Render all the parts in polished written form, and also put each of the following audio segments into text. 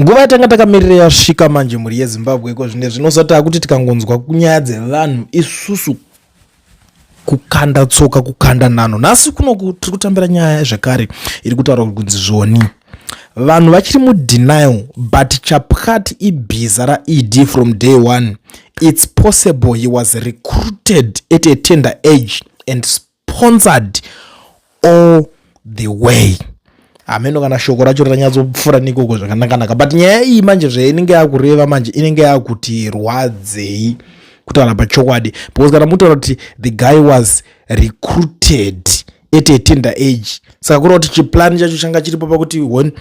Nguva yatanga takamirira yasvika manje mhuri yeZimbabwe iko zvine zvinosati akuti tikangonzwa nyaya dzevanhu isusu kukanda tsoka kukanda nhanho. Nhasi kunoku tiri kutambira nyaya zvekare iri kutaura kunzi zvoni vanhu vachiri mudenial, but Chapwati ibhiza raED from day one. It's possible he was recruited at a tender age and sponsored all the way. Hameno kana shoko racho ranyatsopfuura nikoko zvakanakanaka, but nyaya iyi manje zvainenge yakureva manje inenge yakuti rwadzei kutaura pachokwadi, because kana mutaura kuti the guy was recruited at a tender age, saka kureva kuti chiplani chacho changa chiripo pakuti one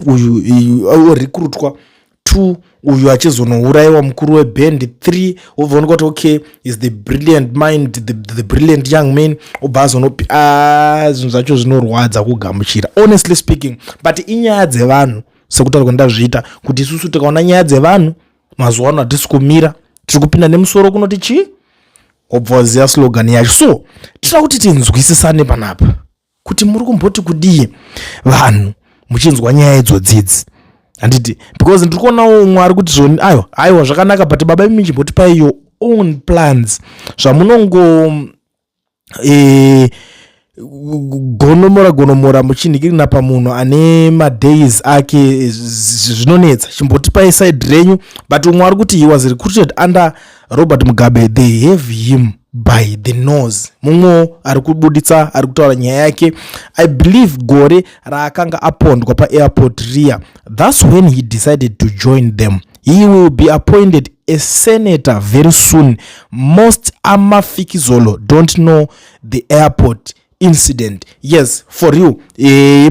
uyu orecruitwa, two uyu achizonourayiwa mukuru webhendi, three wobva oneka kuti okay, is the brilliant mind, the brilliant young man, obva azonopi. Ah, zvinhu zvacho zvinorwadza kugamuchira, honestly speaking, but inyaya dzevanhu. Sekutaura kwandazviita kuti isusu tikaona nyaya dzevanhu mazuva ano hatisi kumira, tiri kupinda nemusoro kunoti chii, wobva waziva slogan yacho. So tinoda kuti tinzwisisane panapa kuti muri kumboti kudii vanhu muchinzwa nyaya idzodzidzi, handiti? Because ndiri kuonawo umwe ari kuti zvoni aiwa, aiwa, zvakanaka, but baba imi chimbotipai your own plans zvamunongo gonomora gonomora muchinhikirina pamunhu ane madays ake, zvinonetsa. Chimbotipai side renyu. But umwe ari kuti he was recruited under Robert Mugabe, they have him by the nose. Mumwewo ari kubuditsa ari kutaura nyaya yake: "I believe gore raakanga apondwa paairport riya, that's when he decided to join them. He will be appointed a senator very soon. Most amafikizolo don't know the airport incident." Yes, for real,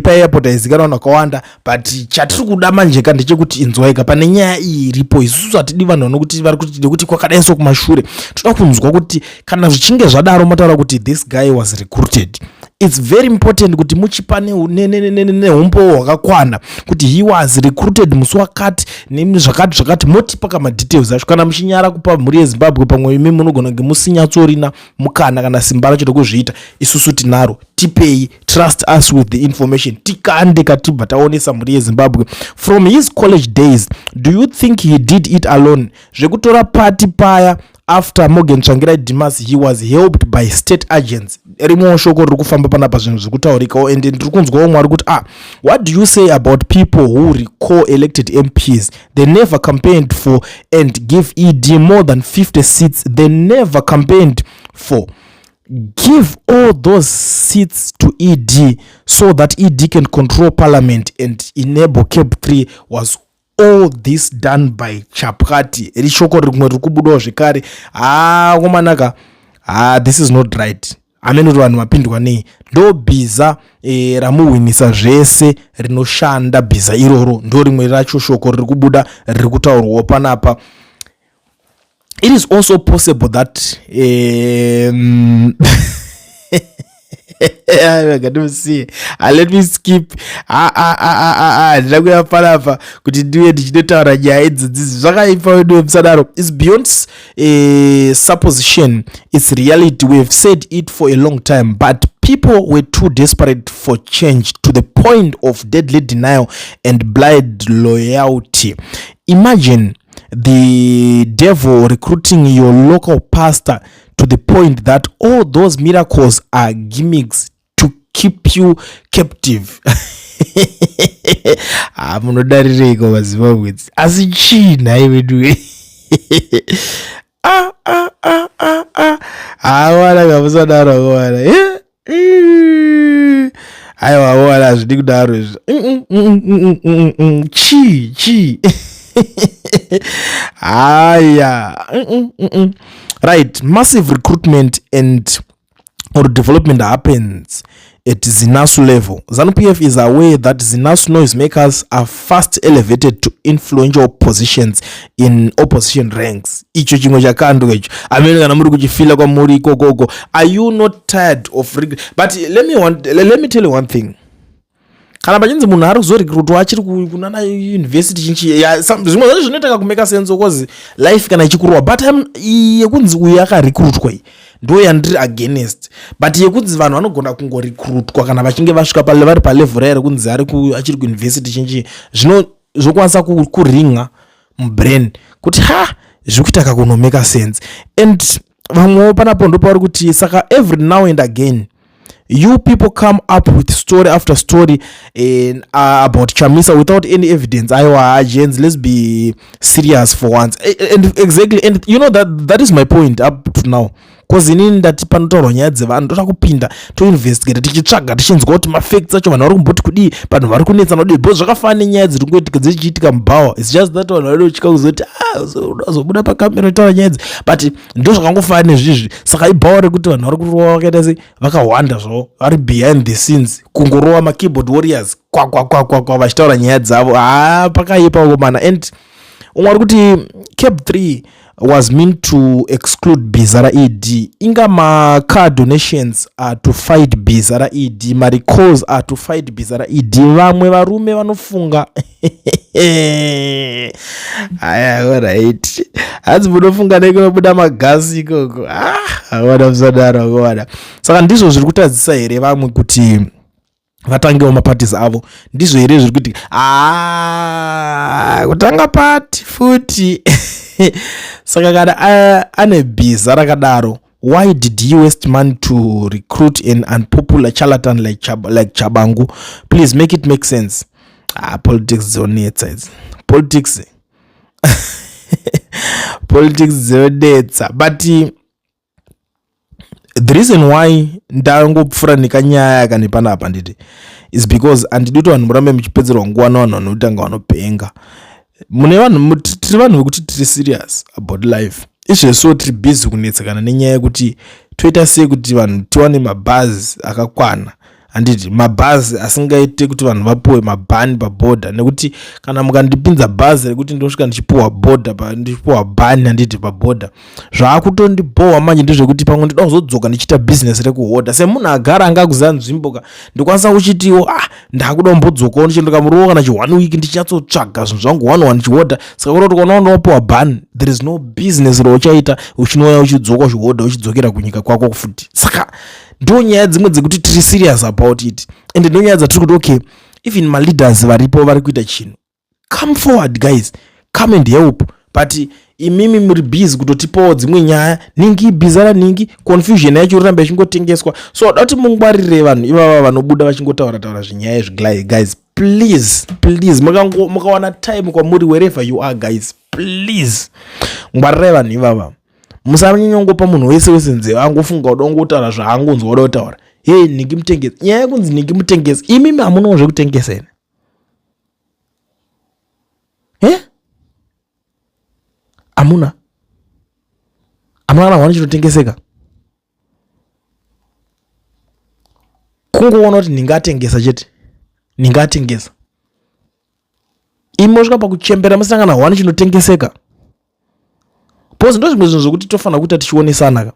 paairport haizikanwa vanhu vakawanda, but chatiri kuda manje ka ndechekuti inzwaika pane nyaya iyi iripo. Isusu hatidi vanhu vanokuti vari kuti nekuti kwakadai so kumashure. Toda kunzwa kuti kana zvichinge zvadaro, mataura kuti this guy was recruited, it's very important kuti muchipa neumbowo hwakakwana kuti he was recruited musi wakati nezvakati zvakati, motipa kamadetails acho. Kana muchinyara kupa mhuri yeZimbabwe, pamwe imi munogona kunge musinyatsorina mukana kana simba racho rekuzviita, isusu tinaro, tipei. Trust us with the information, tikande katibva taonesa mhuri yeZimbabwe. "From his college days, do you think he did it alone? Zvekutora pati paya after Morgan Tsvangirai Dimas, he was helped by state agents." Rimwewo shoko riri kufamba panapa, zvinhu zviri kutaurikawo, and ndiri kunzwawo mwari kuti, "Ah, what do you say about people who recall elected MPs they never campaigned for and give ED more than 50 seats they never campaigned for? Give all those seats to ED so that ED can control parliament and enable CAB 3. Was all this done by Chapwati?" Rishoko rimwe riri kubudawo zvekare. Haa, komanaka, ha, this is not right. Hamene kuti vanhu vapindwa nei. Ndo bhiza ramuhwinisa zvese, rinoshanda bhiza iroro. Ndo rimwe racho shoko riri kubuda, riri kutaurwawo panapa. It is also possible that ngatimusiye. Let me skip. Handina kuya panapa kuti ndive ndichinotaura nyaya idzodzizi zvakaipa. Wedu musadaro. It's beyond supposition, it's reality. We have said it for a long time, but people were too desperate for change to the point of deadly denial and blind loyalty. Imagine the devil recruiting your local pastor to the point that all those miracles are gimmicks to keep you captive." Ah, munodarireiko maZimbabweans? Asi chii nhai vedu? Ah, ah, ah, ah, ah. Hawana kamusadaro akomana. Aiwa akomana, hazvidi kudaro izvi. Chii chii? Haya. Right, massive recruitment and or development happens at ZINASU level. ZANU-PF is aware that ZINASU noisemakers are fast elevated to influential positions in opposition ranks. Icho chimwe chakandwa icho, amene kana muri kuchifila kwamuri ikokoko. Are you not tired of, but let me tell you one thing: kana pachinzi munhu ari kuzorecruitwa achiri kunana university chinchi, zvimwe zvacho zvinoita kakumeka sense, because life kana ichikurwa. But iyi yekunzi uyu akarecruitwa iyi ndo yandiri against, but yekunzi vanhu vanogona kungorecruitwa kana vachinge vasvika vari palevel raya rekunzi achiri kuuniversity chinchi, zvino Zvokwanisa kuringa mubrain kuti ha, zviri kuita kakunomeka sense. And vamwewo panapo ndopauri kuti saka every now and again you people come up with story after story and about Chamisa without any evidence. Aiwa gents, let's be serious for once. And exactly, and you know that that is my point up to now, 'cause inini ndati panotaurwa nyaya dzevanhu toda kupinda, toinvestigata, tichitsvaga, tichinzwa kuti mafacts acho, vanhu vari kumboti kudii, vanhu vari kunetsana kudii, because zvakafanana nenyaya dziri kungoitika, dzichiitika mubhawa. It's just that vanhu vanotya kuzoti, "Ah, uzobuda pakamera taura nyaya idzi," but ndo zvakangofanana nezvizvi. Saka ibhawa rekuti vanhu vari kurova vakaita sei, vakawanda zvavo, vari behind the scenes, kungorova makeyboard warriors kwakwakwakwa vachitaura nyaya dzavo. Ha, pakaipa komana. And umwe ari kuti CAB 3 was meant to exclude bhiza raED. Inga macar donations are to fight bhiza raED, marecalls are to fight bhiza raED. Vamwe varume vanofunga. Aya, alright, hanzi munofunga nekunobuda magasi ikoko. Ah, aona, musadaro akomana. Saka ndizvo zviri kutadzisa here vamwe kuti vatangewo maparties avo? Ndizvo here zviri kuitika? Ah, kutanga pati futi. Saka kana ane bhiza rakadaro, why did he waste money to recruit an unpopular charlatan like Chabangu? Please make it make sense. Ah, politics dzonetsa idzi, politics, politics dzonetsa. But the reason why ndangopfuura nekanyaya yaka nepanapa nditi is because handidi kuti vanhu murambe muchipedzerwa nguva nevanhu vanotanga vanopenga. Mune vanhu, tiri vanhu vekuti tiri serious about life. Izvezvo tiri busy kunetsekana nenyaya yekuti toita sei kuti vanhu tiwane mabhazi akakwana, handiti? Mabhazi asingaite kuti vanhu vapiwe mabhani pabhodha, nekuti kana mukandipinza bhazi rekuti ndosvika ndichipiwa bhodha, ndichipiwa bhani, handiti, pabhodha, zvaakutondibhohwa manje ndezvekuti pamwe ndoda kuzodzoka ndichiita bhizinesi rekuhodha. Semunhu agara anga kuziva nzvimbo ka, ndokwanisa kuchitiwo, ah, ndakuda kumbodzokawo, ndichindokamuriwo kana chi one week, ndichinyatsotsvaga zvinhu zvangu one one, ndichihodha. Saka kuda kuti ukaona ndawapiwa bhani, there is no business rauchaita, uchinouya uchidzoka, uchihodha, uchidzokera kunyika kwako futi. Saka ndo nyaya dzimwe dzekuti tiri serious about it, and ndo nyaya dzatiri kuti, okay, even maleaders varipo vari kuita chinhu, come forward guys, come and help. But imimi muri busy kutotipawo dzimwe nyaya, ningi bhiza raningi, confusion yacho riramba ichingotengeswa. So da kuti mungwarire vanhu ivava vanobuda vachingotaura taura zvinyaya izvi. Guys, please, please, mukawana time kwamuri, wherever you are, guys, please ngwarirai vanhu ivava. Musanyanyongopa munhu wese wese nzeve angofunga kuda kungotaura zvaangonzwa kuda kutaura. Hei, ningi mutengesi, nyaya yekunzi ningi mutengesi, imimi hamunawo zvekutengesa ine e hamuna, hamuna kana hwani chinotengeseka. Kungoona kuti ndingatengesa chete, ndingatengesa, imi mosvika pakuchembera musina kana hwani chinotengeseka, because ndo zvimwe zvinhu zvokuti tofanira kuita tichionesana ka.